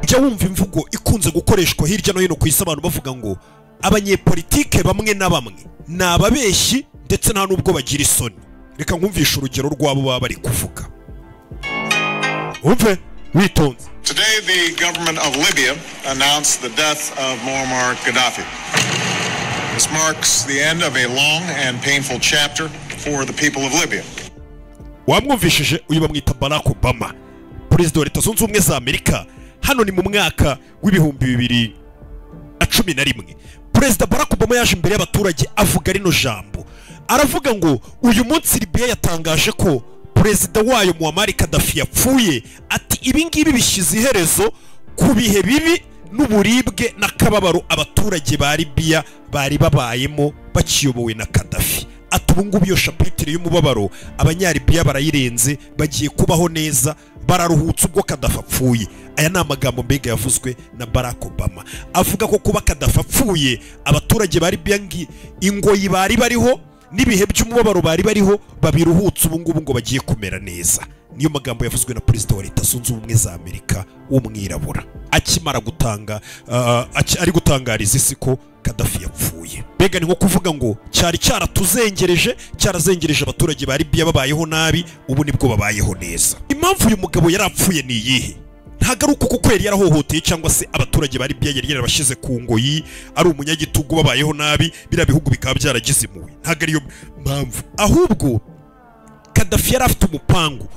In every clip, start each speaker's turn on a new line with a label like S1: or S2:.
S1: Ujya wumva imvugo ikunze gukoreshwa hirya no hino ku isi, abantu bavuga ngo abanyepolitike bamwe na bamwe ni ababeshyi ndetse nta nubwo bagira isoni. Reka nkumvishe urugero rwabo baba bari kuvuga, wumve witonze.
S2: Today, the government of Libya announced the death of Muammar Gaddafi. This marks the end of a long and painful chapter for the people of Libya.
S1: Wamwumvishije, uyu bamwita Barack Obama, perezida wa Leta Zunze Ubumwe za Amerika. Hano ni mu mwaka wa 2011. Perezida Barack Obama yaje imbere y'abaturage avuga rino jambo, aravuga ngo uyu munsi Libya yatangaje ko perezida wayo Muammar Gaddafi yapfuye. Ati ibi ngibi bishyize iherezo ku bihe bibi n'uburibwe n'akababaro abaturage ba Libya bari babayemo bakiyobowe na Gaddafi. Ati ubu ngubu iyo chapitre y'umubabaro Abanyalibiya barayirenze, bagiye kubaho neza, bararuhutse ubwo Gaddafi apfuye. Aya ni amagambo mbega yavuzwe na Barack Obama, avuga ko kuba Gaddafi apfuye, abaturage ba Libya ingoyi bari bariho n'ibihe by'umubabaro bari bariho babiruhutse, ubu ngubu ngo bagiye kumera neza. Niyo magambo yavuzwe na perezida wa Leta Zunze Ubumwe za Amerika w'umwirabura akimara gutanga ari gutangariza isi ko Gaddafi yapfuye. Mbega ni nko kuvuga ngo cyari cyaratuzengereje, cyarazengereje abaturage ba Libya babayeho nabi, ubu nibwo babayeho neza. Impamvu uyu mugabo yari apfuye ni iyihe? Ntabwo ari uko kuko yari yarahohoteye cyangwa se abaturage ba Libya yari yarabashyize ku ngoyi, ari umunyagitugu, babayeho nabi, biriya bihugu bikaba byaragize impuhwe. Ntabwo ariyo mpamvu. Ahubwo Gaddafi yari afite umupangu,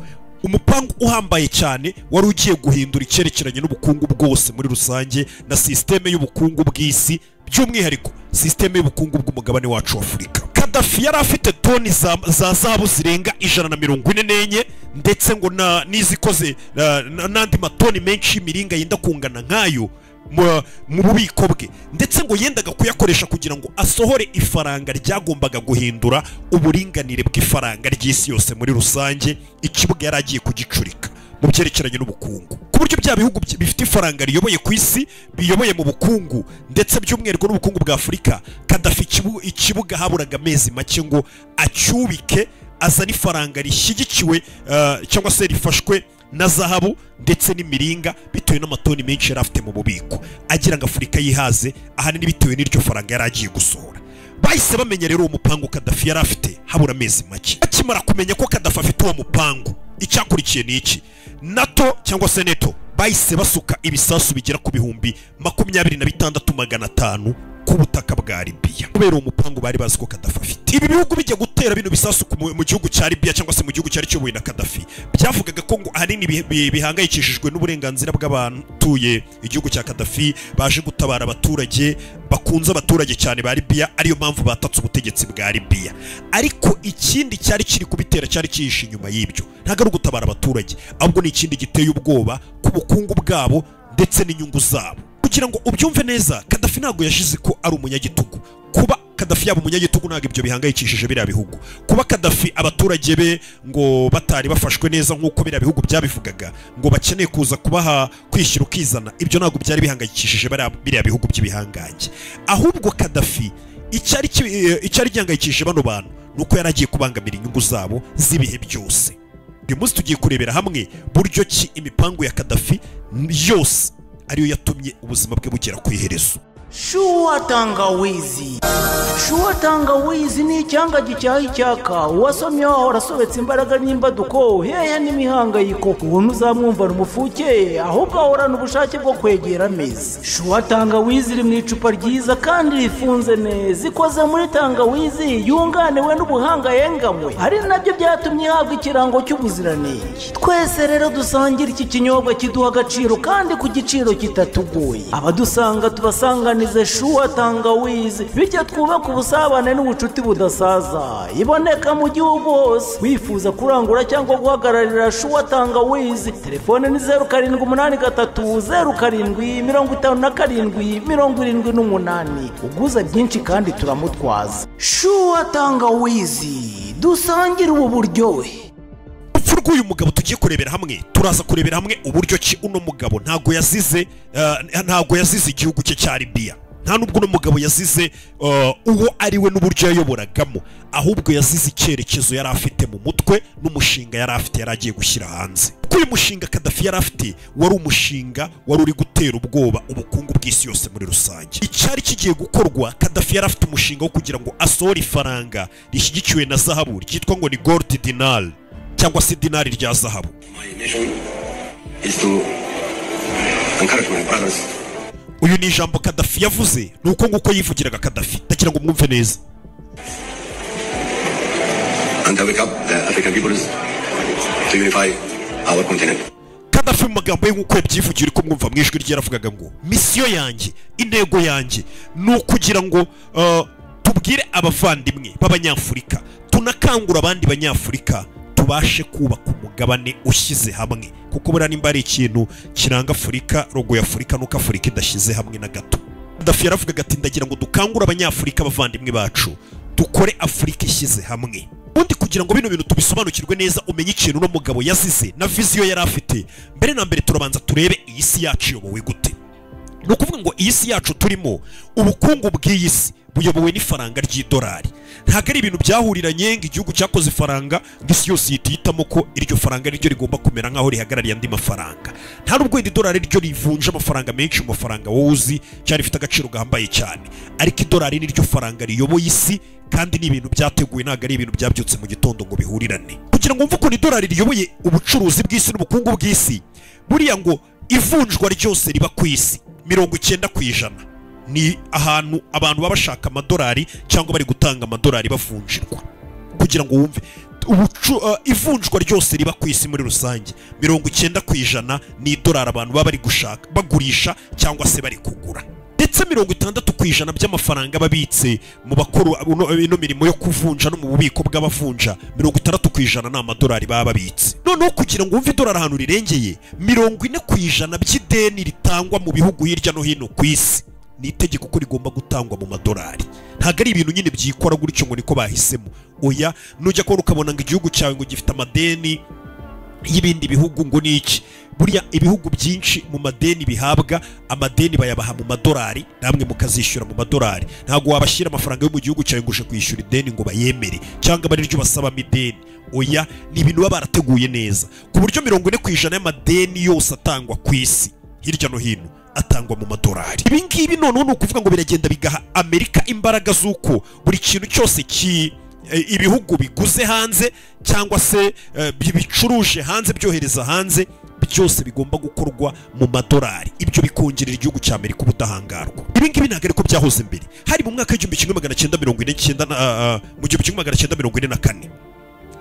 S1: umupangu uhambaye cyane wari ugiye guhindura icyerekeranye n'ubukungu bwose muri rusange na sisiteme y'ubukungu bw'isi, by'umwihariko sisiteme y'ubukungu bw'umugabane wacu wa Afurika. Gaddafi yari afite toni za zahabu zirenga 144, ndetse ngo n'izikoze n'andi matoni menshi y'imiringa yenda kungana nkayo mu bubiko bwe, ndetse ngo yendaga kuyakoresha kugira ngo asohore ifaranga ryagombaga guhindura uburinganire bw'ifaranga ry'isi yose muri rusange. Ikibuga yari agiye kugicurika mu byerekeranye n'ubukungu, ku buryo bya bihugu bifite ifaranga riyoboye ku isi, biyoboye mu bukungu, ndetse by'umwihariko n'ubukungu bwa Afurika. Gaddafi ikibuga haburaga amezi make ngo acyubike, azane ifaranga rishyigikiwe cyangwa se rifashwe na zahabu ndetse n'imiringa, bitewe n'amatoni menshi yari afite mu bubiko, agira ngo Afurika yihaze ahanini bitewe n'iryo faranga yari agiye gusohora. Bahise bamenya rero uwo mupangu Gaddafi yari afite habura amezi make. Akimara kumenya ko Gaddafi afite uwo mupangu, icyakurikiye ni iki? NATO cyangwa se Neto bahise basuka ibisasu bigera ku 26,500 ku butaka bwa Libya, kubera uwo mupangu bari bazi ko Gaddafi afite. Ibi bihugu bijya gutera bino bisasu mu gihugu cya Libya cyangwa se mu gihugu cyari kiyobowe na Gaddafi, byavugaga ko ngo ahanini bihangayikishijwe n'uburenganzira bw'abatuye igihugu cya Gaddafi, baje gutabara abaturage, bakunze abaturage cyane ba Libya, ariyo mpamvu batatse ubutegetsi bwa Libya. Ariko ikindi cyari kiri kubitera, cyari cyihishe inyuma y'ibyo, ntabwo ari ugutabara abaturage, ahubwo ni ikindi giteye ubwoba ku bukungu bwabo ndetse n'inyungu zabo. Kugira ngo ubyumve neza, Gaddafi ntabwo yashize ko ari umunyagitugu. Kuba Gaddafi yaba umunyagitugu ntabwo ibyo bihangayikishije biriya bihugu. Kuba Gaddafi abaturage be ngo batari bafashwe neza nk'uko biriya bihugu byabivugaga, ngo bakeneye kuza kubaha kwishyira ukizana, ibyo ntabwo byari bihangayikishije biriya bihugu by'ibihangange. Ahubwo Gaddafi icyari gihangayikishije bano bantu ni uko yari agiye kubangamira inyungu zabo z'ibihe byose. Uyu munsi tugiye kurebera hamwe buryo ki imipango ya Gaddafi yose ariyo yatumye ubuzima bwe bugera ku iherezo.
S3: Shuwa tangawizi, shuwa tangawizi ni icyanga gicyaha icyaka. Uwasomye wahora asobetse imbaraga n'imbaduko hehe n'imihangayiko. Ubuntu uzamwumvana umufuke, ahubwo ahorana ubushake bwo kwegera ameza. Shuwa tangawizi iri mu icupa ryiza kandi rifunze neza, ikoze muri tangawizi yunganiwe n'ubuhanga yenganywe, ari nabyo byatumye ihabwa ikirango cy'ubuziranenge. Twese rero dusangire iki kinyobwa kiduha agaciro kandi ku giciro kitatugoye. Abadusanga tubasanganize shuwa tangawizi, bityo twubake ubusabane n'ubucuti budasaza. Iboneka mu gihugu hose. Wifuza kurangura cyangwa guhagararira shuwa tangawizi, telefone ni 0783075778. Uguza byinshi kandi turamutwaza. Shuwa tangawizi, dusangire ubu buryohe.
S1: Urupfu rw'uyu mugabo tugiye kurebera hamwe, turaza kurebera hamwe uburyo ki uno mugabo ntabwo yazize igihugu cye cya Libya. Nta nubwo uno mugabo yazize uwo ari we n'uburyo yayoboragamo, ahubwo yazize icyerekezo yari afite mu mutwe n'umushinga yari afite yari agiye gushyira hanze. Kuko uyu mushinga Gaddafi yari afite wari umushinga wari uri gutera ubwoba ubukungu bw'isi yose muri rusange. Icyari kigiye gukorwa, Gaddafi yari afite umushinga wo kugira ngo asohore ifaranga rishyigikiwe na zahabu ryitwa ngo ni gold dinar cyangwa se dinari rya zahabu.
S4: My mission is to encourage my brothers.
S1: Uyu ni ijambo Gaddafi yavuze, ni uko nguko yivugiraga Gaddafi, ndagira ngo mwumve neza.
S4: And to wake up the African peoples to unify our continent.
S1: Gaddafi mu magambo ye nk'uko yabyivugira, uri kumwumva mu ijwi rye, yaravugaga ngo misiyo yanjye, intego yanjye ni ukugira ngo tubwire abavandimwe b'Abanyafurika, tunakangura abandi Banyafurika, tubashe kubaka umugabane ushyize hamwe. Kuko buriya nimba ari ikintu kiranga Afurika, rogo ya Afurika, nuko Afurika idashyize hamwe na gato. Gaddafi yaravugaga ati ndagira ngo dukangure Abanyafurika abavandimwe bacu, dukore Afurika ishyize hamwe. Ubundi kugira ngo bino bintu tubisobanukirwe neza, umenye ikintu uno mugabo yazize na viziyo yari afite, mbere na mbere turabanza turebe iyi si yacu iyobowe gute. Ni ukuvuga ngo iyi si yacu turimo, ubukungu bw'iyi si buyobowe n'ifaranga ry'idolari. Ntabwo ari ibintu byahuriranye ngo igihugu cyakoze ifaranga ngo isi yose ihita ihitamo ko iryo faranga ariryo rigomba kumera nk'aho rihagarariye andi mafaranga. Nta nubwo wenda idolari ryo rivunja amafaranga menshi mu mafaranga wowe uzi, cyari rifite agaciro gahambaye cyane, ariko idolari ni ryo faranga riyoboye isi, kandi ni ibintu byateguwe, ntabwo ari ibintu byabyutse mu gitondo ngo bihurirane. Kugira ngo wumve ukuntu idolari riyoboye ubucuruzi bw'isi n'ubukungu bw'isi, buriya ngo ivunjwa ryose riba ku isi 90% ni ahantu abantu baba bashaka amadolari cyangwa bari gutanga amadolari bavunjirwa. Kugira ngo wumve ivunjwa ryose riba ku isi muri rusange, 90% ni idolari abantu baba bari gushaka bagurisha cyangwa se bari kugura. Ndetse 60% by'amafaranga babitse mu bakora ino mirimo yo kuvunja no mu bubiko bw'abavunja, 60% ni amadolari baba babitse. Noneho kugira ngo wumve idolari ahantu rirengeye, 40% by'ideni ritangwa mu bihugu hirya no hino ku isi ni itegeko ko rigomba gutangwa mu madolari. Ntabwo ari ibintu nyine byikora gutyo ngo niko bahisemo. Oya, nujya kubona ukabona ngo igihugu cyawe ngo gifite amadeni y'ibindi bihugu ngo ni iki, buriya ibihugu byinshi mu madeni bihabwa amadeni bayabaha mu madolari, namwe mukazishyura mu madolari. Ntabwo wabashyira amafaranga yo mu gihugu cyawe ngo uje kwishyura ideni ngo bayemere cyangwa bari ryo basabamo ideni. Oya, ni ibintu baba barateguye neza ku buryo 40% y'amadeni yose atangwa ku isi hirya no hino atangwa mu madolari. Ibi ngibi noneho ni ukuvuga ngo biragenda bigaha Amerika imbaraga z'uko buri kintu cyose ibihugu biguze hanze cyangwa se bicuruje hanze, byohereza hanze, byose bigomba gukorwa mu madolari. Ibyo bikongerera igihugu cya Amerika ubudahangarwa. Ibi ngibi ntabwo ariko byahoze mbere. Hari mu mwaka w'1949 mu 1944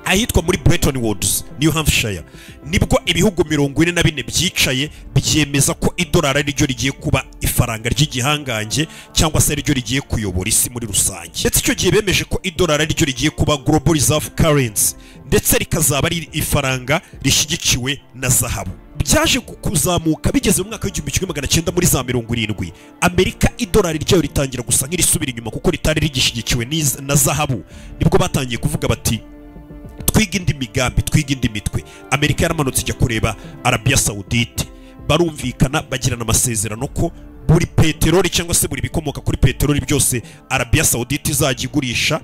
S1: ahitwa muri Bretton Woods, New Hampshire, nibwo ibihugu 44 byicaye byemeza ko idolari ari ryo rigiye kuba ifaranga ry'igihangange cyangwa se ari ryo rigiye kuyobora isi muri rusange. Ndetse icyo gihe bemeje ko idolari ari ryo rigiye kuba global reserve currency, ndetse rikazaba ari ifaranga rishyigikiwe na zahabu. Byaje kuzamuka bigeze mu mwaka w'1970 muri za 70, Amerika idolari ryayo ritangira gusa nk'irisubira inyuma kuko ritari rigishyigikiwe na zahabu. Nibwo batangiye kuvuga bati twiga indi migambi, twiga indi mitwe. Amerika yaramanutse ijya kureba Arabia Saudite, barumvikana bagirana amasezerano ko buri peteroli cyangwa se buri bikomoka kuri peteroli byose Arabia Saudite izajya igurisha,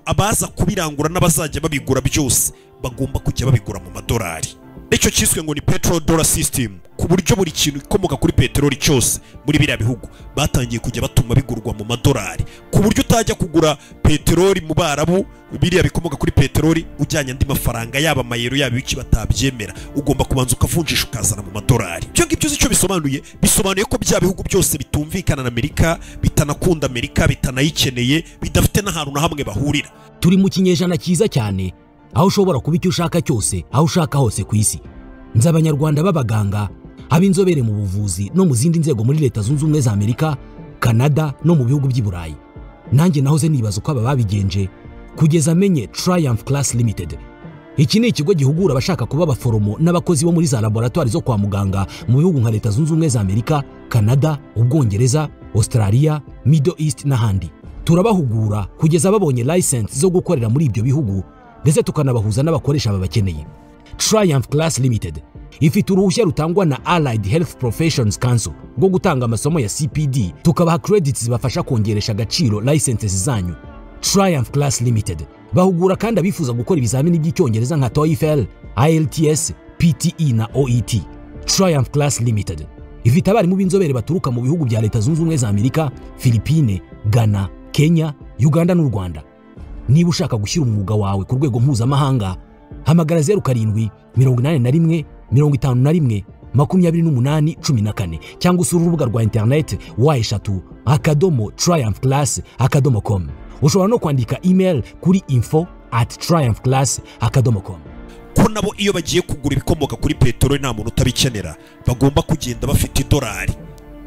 S1: abaza kubirangura n'abazajya babigura byose bagomba kujya babigura mu madolari. Icyo cyiswe ngo ni petrol dollar system, ku buryo buri kintu gikomoka kuri peteroli cyose muri biriya bihugu batangiye kujya batuma bigurwa mu madolari, ku buryo utajya kugura peteroli mu Barabu biriya bikomoka kuri peteroli ujyanye andi mafaranga yaba amayero yaba ibiki batabyemera, ugomba kubanza ukavunjisha ukazana mu madolari. Ibyo ngibyo icyo bisobanuye, bisobanuye ko bya bihugu byose bitumvikana na Amerika, bitanakunda Amerika, bitanayikeneye, bidafite n'ahantu na hamwe bahurira.
S5: Turi mu kinyejana cyiza cyane aho ushobora kuba icyo ushaka cyose, aho ushaka hose ku isi. Nzi Abanyarwanda b'abaganga, ab'inzobere mu buvuzi no mu zindi nzego muri Leta Zunze Ubumwe za Amerika, Canada no mu bihugu by'i Burayi. Nanjye nahoze nibaza uko aba babigenje kugeza amenye Triumph Class Limited. Iki ni ikigo gihugura abashaka kuba abaforomo n'abakozi bo muri za laboratoire zo kwa muganga mu bihugu nka Leta Zunze Ubumwe za Amerika, Canada, Ubwongereza, Australia, Middle East n'ahandi. Turabahugura kugeza babonye license zo gukorera muri ibyo bihugu, ndetse tukanabahuza n'abakoresha babakeneye. Triumph Class Limited ifite uruhushya rutangwa na Allied Health Professions Council rwo gutanga amasomo ya CPD, tukabaha credits zibafasha kongeresha agaciro licenses zanyu. Triumph Class Limited bahugura kandi abifuza gukora ibizamini by'Icyongereza nka TOEFL, IELTS, PTE na OET. Triumph Class Limited ifite abarimu b'inzobere baturuka mu bihugu bya Leta Zunze Ubumwe za Amerika, Philippine, Ghana, Kenya, Uganda n'u Rwanda. Niba ushaka gushyira umwuga wawe ku rwego mpuzamahanga, hamagara 07 81 51 28 14 cyangwa usura urubuga rwa internet w3.triumphclass.com. Ushobora no kwandika email kuri info@triumphclass.com.
S1: Ko nabo iyo bagiye kugura ibikomoka kuri peteroli nta muntu utabikenera, bagomba kugenda bafite idolari,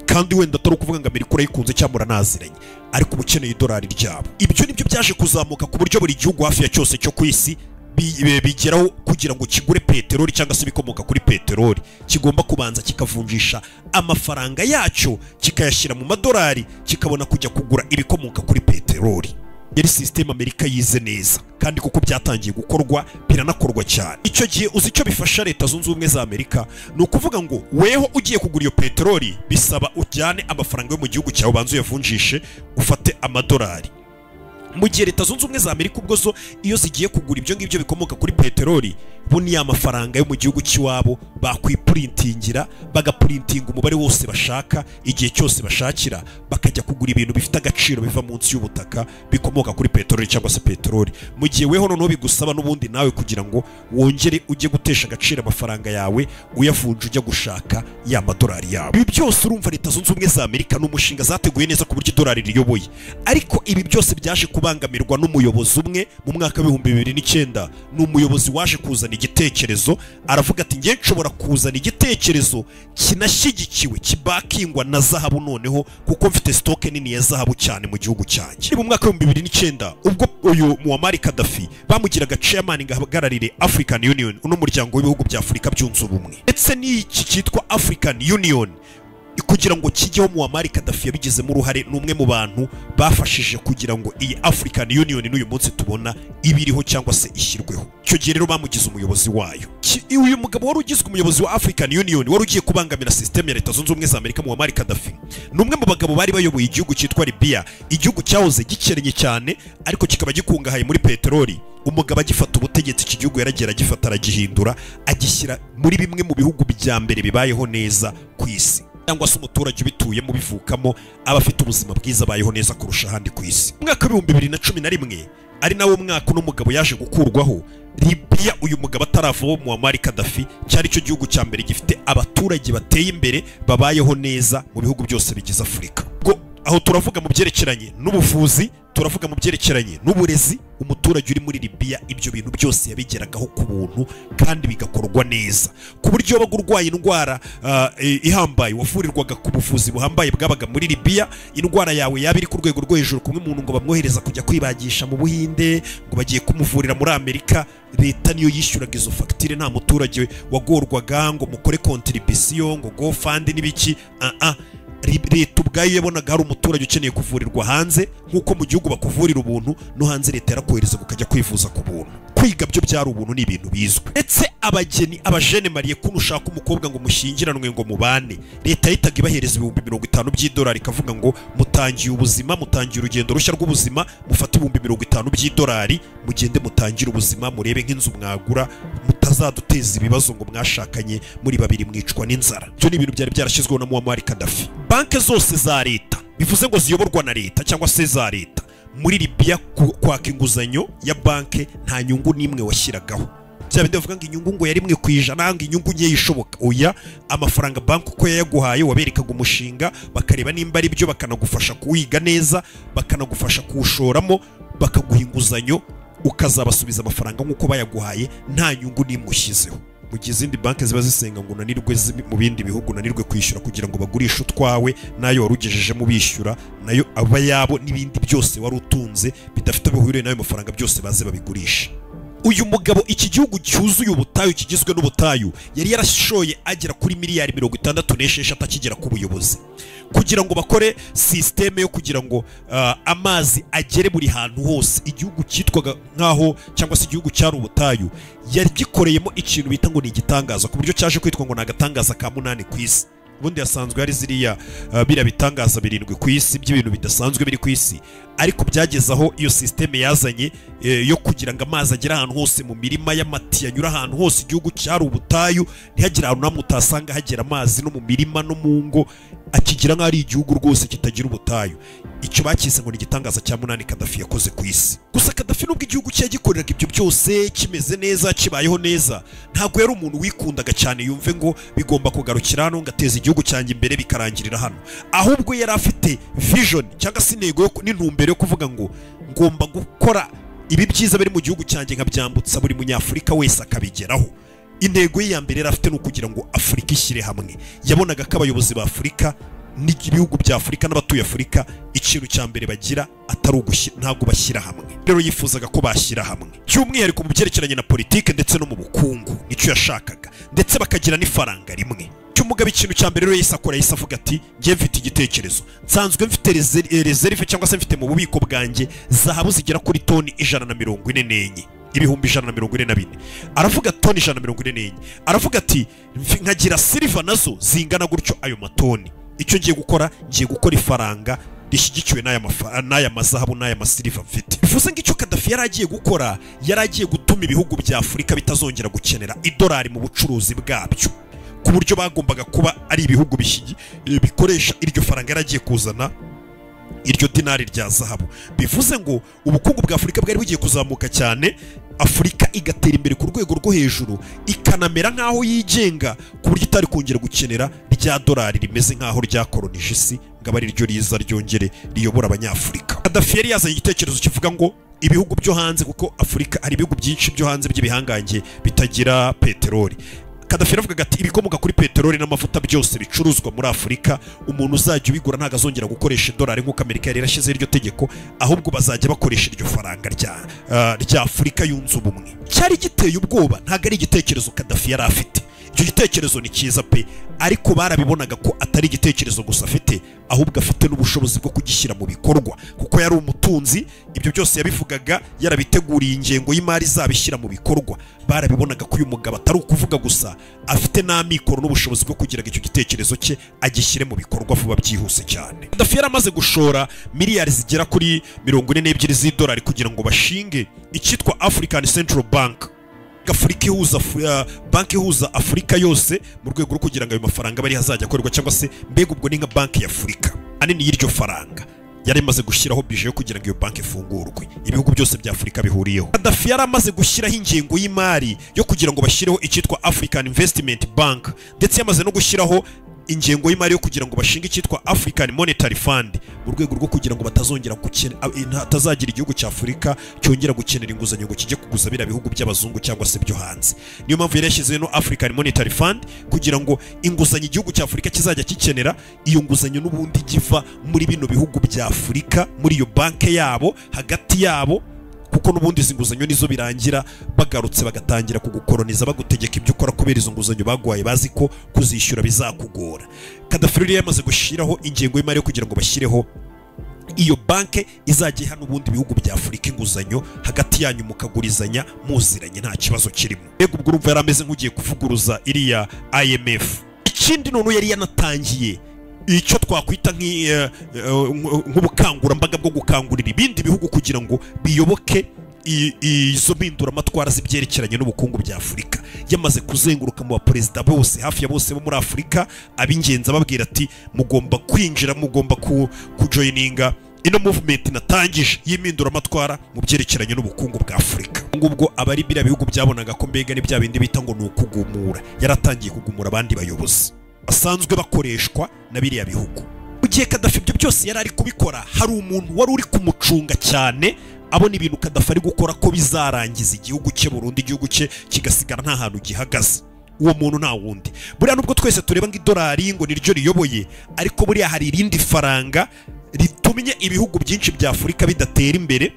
S1: kandi wenda atari ukuvuga ngo Amerika urayikunze cyangwa muranaziranye, ariko uba ukeneye idolari ryabo. Ibyo nibyo byaje kuzamuka ku buryo buri gihugu hafi ya cyose cyo ku isi bigeraho kugira ngo kigure peteroli cyangwa se ibikomoka kuri peteroli, kigomba kubanza kikavunjisha amafaranga yacyo kikayashyira mu madolari, kikabona kujya kugura ibikomoka kuri peteroli. Yari system Amerika yize neza, kandi kuko byatangiye gukorwa biranakorwa cyane. Icyo gihe uzi icyo bifasha Leta Zunze Ubumwe za Amerika ni ukuvuga ngo weho ugiye kugura iyo peteroli bisaba ujyane amafaranga yo mu gihugu cyawe ubanze uyavunjishe ufate amadolari. Mu gihe Leta Zunze Ubumwe za Amerika ubwo zo iyo zigiye kugura ibyo ngibyo bikomoka kuri peteroli, bo ni amafaranga yo mu gihugu cy'iwabo bakwiprintingira, bagaprintinga umubare wose bashaka igihe cyose bashakira, bakajya kugura ibintu bifite agaciro biva munsi y'ubutaka bikomoka kuri peteroli cyangwa se peteroli. Mu gihe weho noneho bigusaba n'ubundi nawe kugira ngo wongere ujye gutesha agaciro amafaranga yawe uyavunja ujya gushaka ya madolari yawe. Ibi byose urumva Leta Zunze Ubumwe za Amerika n'umushinga zateguye neza ku buryo idolari riyoboye, ariko ibi byose byaje kubangamirwa n'umuyobozi umwe mu mwaka wa 2009. Ni umuyobozi waje kuzana igitekerezo, aravuga ati ngiye nshobora kuzana igitekerezo kinashyigikiwe kibakingwa na zahabu noneho, kuko mfite stock nini ya zahabu cyane mu gihugu cyanjye. Mu mwaka wa 2009 ubwo uyu Muammar Gaddafi bamugiraga chairman ngo ahagararire African Union, uno muryango w'ibihugu bya Afurika byunze ubumwe, ndetse n'iki cyitwa African Union kugira ngo kijyeho Muammar Gaddafi yabigizemo uruhare, n'umwe mu bantu bafashije kugira ngo iyi African Union n'uyu munsi tubona ibiriho cyangwa se ishyirweho. Icyo gihe rero bamugize umuyobozi wayo. Uyu mugabo wari ugizwe umuyobozi wa African Union wari ugiye kubangamira system ya Leta Zunze Ubumwe za Amerika, Muammar Gaddafi ni umwe mu bagabo bari bayoboye igihugu cyitwa Libya, igihugu cyahoze gikennye cyane ariko kikaba gikungahaye muri peteroli. Umugabo agifata ubutegetsi iki gihugu yaragera agifata aragihindura, agishyira muri bimwe mu bihugu bya mbere bibayeho neza ku isi, cyangwa se umuturage ubituyemo bivukamo aba afite ubuzima bwiza abayeho neza kurusha ahandi ku isi. Mu mwaka wa 2011 ari nawo mwaka uno mugabo yaje gukurwaho, Libya uyu mugabo ataravaho Muammar Gaddafi cyari cyo gihugu cya mbere gifite abaturage bateye imbere babayeho neza mu bihugu byose bigize Afurika. Ubwo aho turavuga mu byerekeranye n'ubuvuzi, turavuga mu byerekeranye n'uburezi, umuturage uri muri Libya ibyo bintu byose yabigeragaho ku buntu kandi bigakorwa neza, ku buryo wabaga urwaye indwara ihambaye wavurirwaga ku buvuzi buhambaye bwabaga muri Libya. Indwara yawe yaba iri ku rwego rwo hejuru, kumwe umuntu ngo bamwohereza kujya kwibagisha mu Buhinde, ngo bagiye kumuvurira muri Amerika, leta niyo yishyuraga izo fagitire, nta muturage wagorwaga ngo mukore contribution ngo go fund n'ibiki. Leta ubwayo yabonaga hari umuturage ukeneye kuvurirwa hanze, nk'uko mu gihugu bakuvurira ubuntu, no hanze leta yarakohereza ukajya kwivuza ku buntu. Kwiga byo byari ubuntu, ni ibintu bizwi. Ndetse abageni abajene mariye kuno ushaka umukobwa ngo mushyingiranwe ngo mubane, leta yahitaga ibahereza 50,000 by'idolari, ikavuga ngo mutangiye ubuzima, mutangiye urugendo rushya rw'ubuzima, mufate 50,000 by'idolari mugende mutangire ubuzima, murebe nk'inzu mwagura, mutazaduteza ibibazo ngo mwashakanye muri babiri mwicwa n'inzara. Ibyo ni ibintu byari byarashyizweho na Muammar Gaddafi. Banke zose za leta, bivuze ngo ziyoborwa na leta cyangwa se za leta, muri Libya kwaka inguzanyo ya banke nta nyungu n'imwe washyiragaho. Bya bindi bavuga ngo inyungu ngo yari 1% ngo inyungu nke ishoboka, oya, amafaranga banki uko yayaguhaye waberekaga umushinga, bakareba nimba ari byo, bakanagufasha kuwiga neza, bakanagufasha kuwushoramo, bakaguha inguzanyo ukazabasubiza amafaranga nk'uko bayaguhaye nta nyungu n'imwe ushyizeho. Mu gihe izindi banki ziba zisenga ngo unanirwe mu bindi bihugu unanirwe kwishyura kugira ngo bagurishe utwawe nayo wari ugejejemo bishyura, nayo aba yabo n'ibindi byose wari utunze bidafite bihuriye n'ayo mafaranga byose baze babigurisha. Uyu mugabo, iki gihugu cyuzuye ubutayu, kigizwe n'ubutayu, yari yarashoye agera kuri miliyari 66 akigera ku buyobozi kugira ngo bakore système yo kugira ngo amazi agere buri hantu hose. Igihugu cyitwaga nk'aho, cyangwa se igihugu cyari ubutayu, yagikoreyemo ikintu bita ngo ni igitangaza, ku buryo cyaje kwitwa ngo ni agatangaza ka munani ku isi. Ubundi hasanzwe hari ziriya biriya bitangaza birindwi ku isi by'ibintu bidasanzwe biri ku isi, ariko byageze aho iyo système yazanye yo kugira ngo amazi agere ahantu hose mu mirima y'amatiyo, anyura ahantu hose, igihugu cyari ubutayu ntihagire ahantu hamwe utasanga hagera amazi, no mu mirima no mu ngo, akigira nk'aho ari igihugu rwose kitagira ubutayu. Icyo bakise ngo ni igitangaza cya munani Kadafi yakoze ku isi. Gusa Kadafi, nubwo igihugu cye yagikoreraga ibyo byose, kimeze neza, kibayeho neza, ntabwo yari umuntu wikundaga cyane yumve ngo bigomba kugarukira hano, ngateza igihugu cyanjye imbere bikarangirira hano. Ahubwo yari afite vision cyangwa se intego n'intumbero yo kuvuga ngo ngomba gukora ibi byiza biri mu gihugu cyanjye nkabyambutsa buri Munyafurika wese akabigeraho. Intego ye ya mbere yari afite ni ukugira ngo Afurika ishyire hamwe. Yabonaga ko abayobozi ba Afurika n'ibihugu bya Afurika n'abatuye Afurika, ikintu cya mbere bagira atari ugushyira, ntabwo bashyira hamwe. Rero yifuzaga ko bashyira hamwe, by'umwihariko mu byerekeranye na politike ndetse no mu bukungu, nicyo yashakaga, ndetse bakagira n'ifaranga rimwe. Cy'umugabo, ikintu cya mbere rero yahise akora, yahise avuga ati: "Njye mfite igitekerezo, nsanzwe mfite réserve cyangwa se mfite mu bubiko bwanjye zahabu zigera kuri toni 144, 144,000." Aravuga toni 144. Aravuga ati: "Nkagira silver nazo zingana gutyo, ayo matoni. Icyo ngiye gukora, ngiye gukora ifaranga rishyigikiwe n'aya mazahabu n'aya ma silver mfite." Bivuze ngo icyo Kadafi yari agiye gukora, yari agiye gutuma ibihugu bya Afurika bitazongera gukenera idolari mu bucuruzi bwabyo, ku buryo bagombaga kuba ari ibihugu bikoresha iryo faranga yari agiye kuzana, iryo dinari rya zahabu. Bivuze ngo ubukungu bwa Afurika bwari bugiye kuzamuka cyane, Afurika igatera imbere ku rwego rwo hejuru, ikanamera nk'aho yigenga, ku buryo itari kongera gukenera rya dolari rimeze nk'aho ryakoronije isi ngo abe ari ryo riza ryongere riyobora Abanyafurika. Kadafi yari yazanye igitekerezo kivuga ngo ibihugu byo hanze, kuko Afurika hari ibihugu byinshi byo hanze by'ibihangange bitagira peteroli, Kadafi yaravugaga ati: "Ibikomoka kuri peteroli n'amavuta byose bicuruzwa muri Afurika, umuntu uzajya ubigura ntabwo azongera gukoresha idolari nk'uko Amerika yari yarashyizeho iryo tegeko, ahubwo bazajya bakoresha iryo faranga rya Afurika yunze ubumwe." Cyari giteye ubwoba. Ntabwo ari igitekerezo Kadafi yari afite. Icyo gitekerezo ni cyiza pe, ariko barabibonaga ko atari igitekerezo gusa afite, ahubwo afite n'ubushobozi bwo kugishyira mu bikorwa, kuko yari umutunzi. Ibyo byose yabivugaga yarabiteguriye ingengo y'imari izabishyira mu bikorwa. Barabibonaga ko uyu mugabo atari ukuvuga gusa, afite n'amikoro n'ubushobozi bwo kugira ngo icyo gitekerezo cye agishyire mu bikorwa vuba byihuse cyane. Kadafi yari amaze gushora miliyari zigera kuri 42 z'idolari kugira ngo bashinge icyitwa African Central Bank, Afurika ihuza banki ihuza Afurika yose, mu rwego rwo kugira ngo ayo mafaranga abe ariho azajya akorerwa, cyangwa se mbega ubwo ni nka banki ya Afurika ahanini y'iryo faranga. Yari imaze gushyiraho budget yo kugira ngo iyo banki ifungurwe, ibihugu byose bya Afurika bihuriyeho. Kadafi yari amaze gushyiraho ingengo y'imari yo kugira ngo bashyireho icyitwa African Investment Bank, ndetse yamaze no gushyiraho ingengo y'imari yo kugira ngo bashinge icyitwa African Monetary Fund, mu rwego rwo kugira ngo batazongera gukena, hatazagira igihugu cya Afurika cyongera gukenera inguzanyo ngo kijye kuguza biriya bihugu by'abazungu cyangwa se byo hanze. Niyo mpamvu yari yashyizeho no African Monetary Fund, kugira ngo inguzanyo igihugu cya Afurika kizajya gikenera, iyo nguzanyo n'ubundi igiva muri bino bihugu bya Afurika, muri iyo banki yabo hagati yabo, kuko n'ubundi izi nguzanyo nizo birangira bagarutse bagatangira kugukoroniza, bagutegeka ibyo ukora, kubera izo nguzanyo baguhaye bazi ko kuzishyura bizakugora. Kadafi rero yamaze gushyiraho ingengo y'imari yo kugira ngo bashyireho iyo banke izajya iha n'ubundi bihugu bya Afurika inguzanyo, hagati yanyu mukagurizanya muziranye, nta kibazo kirimo. Mbega ubwo urumva yari ameze nk'ugiye kuvuguruza iriya IMF. Ikindi noneho, yari yanatangiye icyo twakwita nk'ubukangurambaga bwo gukangurira ibindi bihugu kugira ngo biyoboke izo mpinduramatwara z'ibyerekeranye n'ubukungu bya Afurika. Yamaze kuzenguruka mu baperezida bose, hafi ya bose bo muri Afurika, ab'ingenzi, ababwira ati: "Mugomba kwinjira, mugomba kujoininga ino movement natangije y'impinduramatwara mu byerekeranye n'ubukungu bwa Afurika." Ngubwo abari biriya bihugu byabonaga ko mbega ni bya bindi bita ngo ni ukugumura. Yaratangiye kugumura abandi bayobozi basanzwe bakoreshwa na biriya bihugu. Mu gihe Kadafi ibyo byose yari ari kubikora, hari umuntu wari uri kumucunga cyane, abona ibintu Kadafi ari gukora ko bizarangiza igihugu cye burundu, igihugu cye kigasigara nta hantu gihagaze. Uwo muntu nta wundi. Buriya nubwo twese tureba ngo idolari ngo niryo riyoboye, ariko buriya hari irindi faranga ritumye ibihugu byinshi bya Afurika bidatera imbere.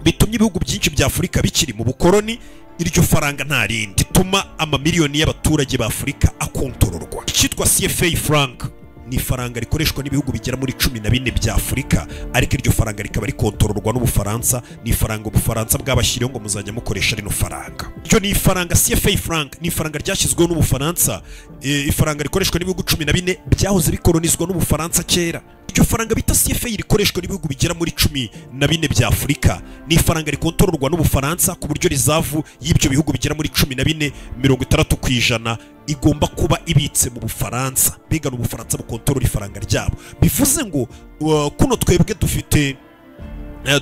S1: Bitumye ibihugu byinshi bya Afurika bikiri mu bukoroni. Iryo faranga nta rindi rituma amamiliyoni y'abaturage ba Afurika akontororwa. Icyitwa CFA franc ni ifaranga rikoreshwa n'ibihugu bigera muri 14 bya Afurika, ariko iryo faranga rikaba rikontororwa n'Ubufaransa. Ni ifaranga Ubufaransa bwabashyiriyeho ngo muzajya mukoresha rino faranga. Iryo ni ifaranga CFA franc, ni ifaranga ryashyizweho n'Ubufaransa, ifaranga rikoreshwa n'ibihugu 14 byahoze bikoronizwa n'Ubufaransa kera. Iryo faranga bita CFA rikoreshwa n'ibihugu bigera muri 14 bya Afurika, ni ifaranga rikontororwa n'Ubufaransa ku buryo rizavu y'ibyo bihugu bigera muri 14 60% igomba kuba ibitse mu Bufaransa. Mbega n'Ubufaransa bukontorora ifaranga ryabo. Bivuze ngo kuno twebwe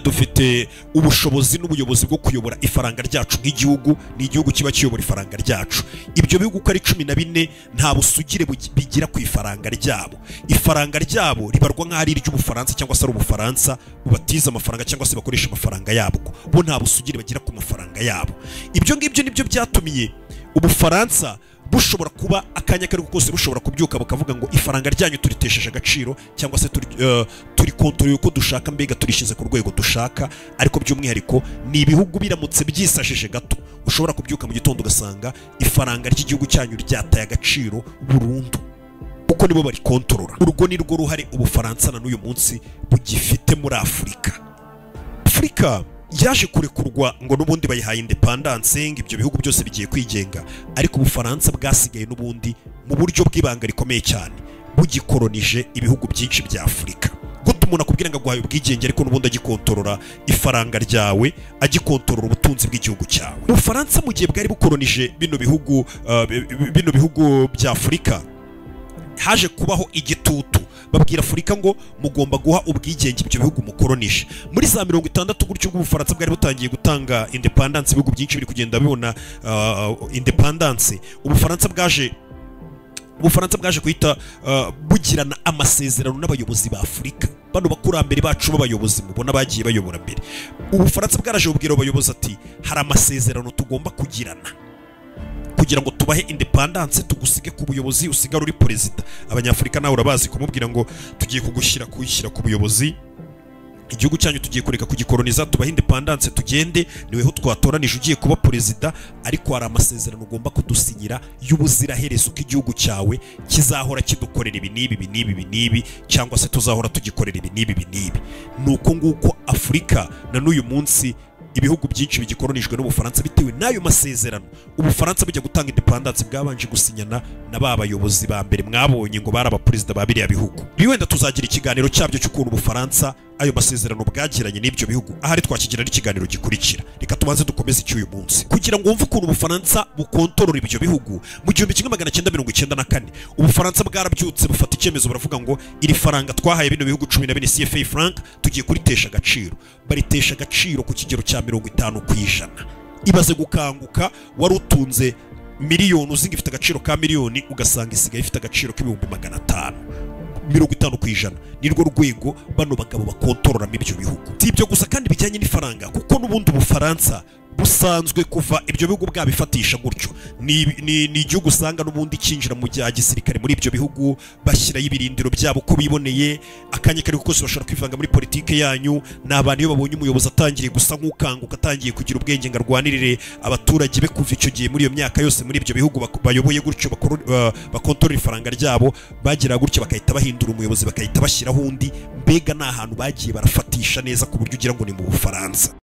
S1: dufite ubushobozi n'ubuyobozi bwo kuyobora ifaranga ryacu nk'igihugu, ni igihugu kiba kiyobora ifaranga ryacu. Ibyo bihugu uko ari 14 nta busugire bigira ku ifaranga ryabo. Ifaranga ryabo ribarwa nk'aho ari iry'Ubufaransa cyangwa se ari Ubufaransa bubatiza amafaranga cyangwa se bakoresha amafaranga yabwo. Bo nta busugire bagira ku mafaranga yabo. Ibyo ngibyo nibyo byatumiye Ubufaransa bushobora kuba akanya kari kose bushobora kubyuka bukavuga ngo ifaranga ryanyu turitesheje agaciro cyangwa se turi kontorora uko dushaka, mbega turishize ku rwego dushaka. Ariko by'umwihariko ni ibihugu biramutse byisashije gato ushobora kubyuka mu gitondo ugasanga ifaranga ry'igihugu cyanyu ryataye agaciro burundu, kuko nibo bari kontorora. Urwo ni rwo ruhare Ubufaransa na n'uyu munsi bugifite muri Afurika. Afurika yaje kurekurwa ngo n'ubundi bayihaye independence, ngo ibyo bihugu byose bigiye kwigenga, ariko Ubufaransa bwasigaye n'ubundi mu buryo bw'ibanga rikomeye cyane bugikoronije ibihugu byinshi bya Afurika. Gute umuntu akubwira ngo aguhaye ubwigenge ariko n'ubundi agikontorora ifaranga ryawe, agikontorora ubutunzi bw'igihugu cyawe? Ubufaransa mu gihe bwari bukoronije bino bihugu bya Afurika, haje kubaho igitutu babwira Afurika ngo mugomba guha ubwigenge ibyo bihugu mukoronije. Muri za 60 gutyo Ubufaransa bwari butangiye gutanga independence, ibihugu byinshi biri kugenda bibona independence. Ubufaransa bwaje kuhita bugirana amasezerano n'abayobozi ba Afurika, bano bakurambere bacu b'abayobozi mubona bagiye bayobora mbere. Ubufaransa bwaraje bubwira abayobozi ati hari amasezerano tugomba kugirana kugira ngo tubahe independence, tugusige ku buyobozi usigare uri perezida. Abanyafurika nawe urabazi kumubwira ngo tugiye kugushyira kuyishyira ku buyobozi, igihugu cyanyu tugiye kureka kugikoroniza, tubahe independence tugende, niweho twatoranije ugiye kuba perezida, ariko hari amasezerano ugomba kudusinyira y'ubuziraherezo ko igihugu cyawe kizahora kidukorera ibi n'ibi ibi n'ibi ibi n'ibi, cyangwa se tuzahora tugikorera ibi n'ibi ibi n'ibi. Nuko nguko Afurika na n'uyu munsi ibihugu byinshi bigikoronijwe n'Ubufaransa bitewe n'ayo masezerano. Ubufaransa bujya gutanga independence bwabanje gusinyana na ba bayobozi ba mbere mwabonye ngo bari abaperezida ba biriya bihugu. Wenda tuzagira ikiganiro cyabyo cy'ukuntu Ubufaransa ayo masezerano bwagiranye n'ibyo bihugu, ahari twakigira n'ikiganiro gikurikira. Reka tubanze dukomeze icy'uyu munsi kugira ngo wumve ukuntu Ubufaransa bukontorora ibyo bihugu. Mu 1994 Ubufaransa bwarabyutse bufata icyemezo baravuga ngo iri faranga twahaye bino bihugu 14 CFA franc tugiye kuritesha agaciro. Baritesha agaciro ku kigero cya 50%. Ibaze gukanguka wari utunze miliyoni uzinga ifite agaciro ka miliyoni ugasanga isigaye ifite agaciro k'500,000. 50% nirwo rwego bano bagabo bakontororamo ibyo bihugu. Si ibyo gusa kandi bijyanye n'ifaranga, kuko n'ubundi Ubufaransa busanzwe kuva ibyo bihugu bwabifatisha gutyo. Ni igihugu usanga n'ubundi kinjira mu bya gisirikare muri ibyo bihugu, bashyirayo ibirindiro byabo ko biboneye, akanya kari kose bashobora kwivanga muri politike yanyu. Ni abantu iyo babonye umuyobozi atangiriye gusa nk'ukanguka, atangiye kugira ubwenge ngo arwanirire abaturage be kuva icyo gihe muri iyo myaka yose muri ibyo bihugu bayoboye gutyo bakontorora ifaranga ryabo, bagira gutyo bakahita bahindura umuyobozi bakahita bashyiraho undi. Mbega ni ahantu bagiye barafatisha neza ku buryo ugira ngo ni mu Bufaransa.